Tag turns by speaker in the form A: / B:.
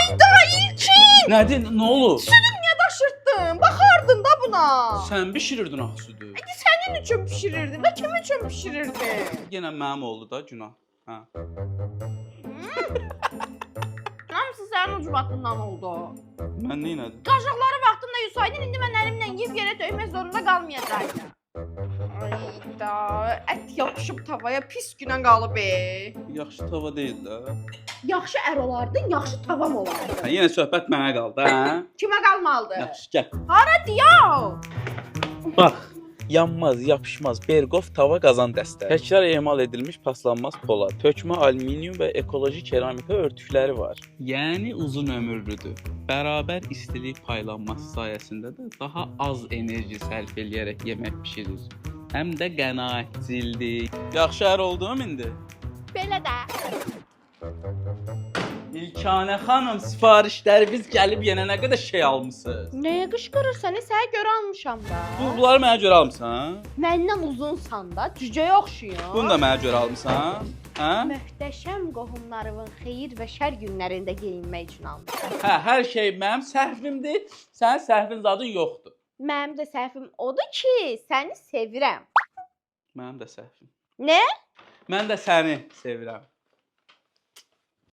A: Ay da İlkin!
B: Nədir? Nə olub?
A: Südü niyə daşırtdın? Baxardın da buna.
B: Sən bişirirdin axı südü.
A: İndi sənin üçün bişirirdim də kim üçün bişirirdim?
B: Yenə mənim oldu da günah. Hə.
A: Hamısı sənin ucbatından oldu.
B: Mən nə elədim?
A: Qaşıqları vaxtında yusaydın, indi mən əlimlə yeyib yerə tökmək zorunda qalmayacaqdım. Ay da, ət yapışıb tavaya pis günə qalıb. E.
B: Yaxşı tava deyil də.
A: Yaxşı ər olardın, yaxşı tavam olardı.
B: Hə, yenə söhbət mənə qaldı, hə?
A: Kimə qalmalıdır?
B: Yaxşı, gəl.
A: Hara diyor?
B: Bax, yanmaz, yapışmaz Bergov tava qazan dəstəyi. Təkrar emal edilmiş paslanmaz polad, tökmə alüminium və ekoloji keramika örtükləri var. Yəni uzun ömürlüdür. Bərabər istilik paylanması sayəsində də daha az enerji sərf eləyərək yemək bişirir. Həm də qənaətcildir. Yaxşı ər oldum indi.
A: Belə də.
B: İlkanə xanım, sifarişləriniz gəlib yenə nə qədər şey almısınız?
A: Nəyə qışqırırsan? Sənə görə almışam da.
B: Bu bunları mənə görə almısan?
A: Məndən uzunsan da, cücəyə oxşuyur.
B: Bunu da mənə görə almısan? Hə?
A: Möhtəşəm qohumlarımın xeyir və şər günlərində geyinmək üçün almışam.
B: Hə, hər şey mənim səhvimdir. Sənin səhvin zadın yoxdur.
A: Mənim də səhvim odur ki, səni sevirəm.
B: Mənim də səhvim.
A: Nə?
B: Mən də səni sevirəm.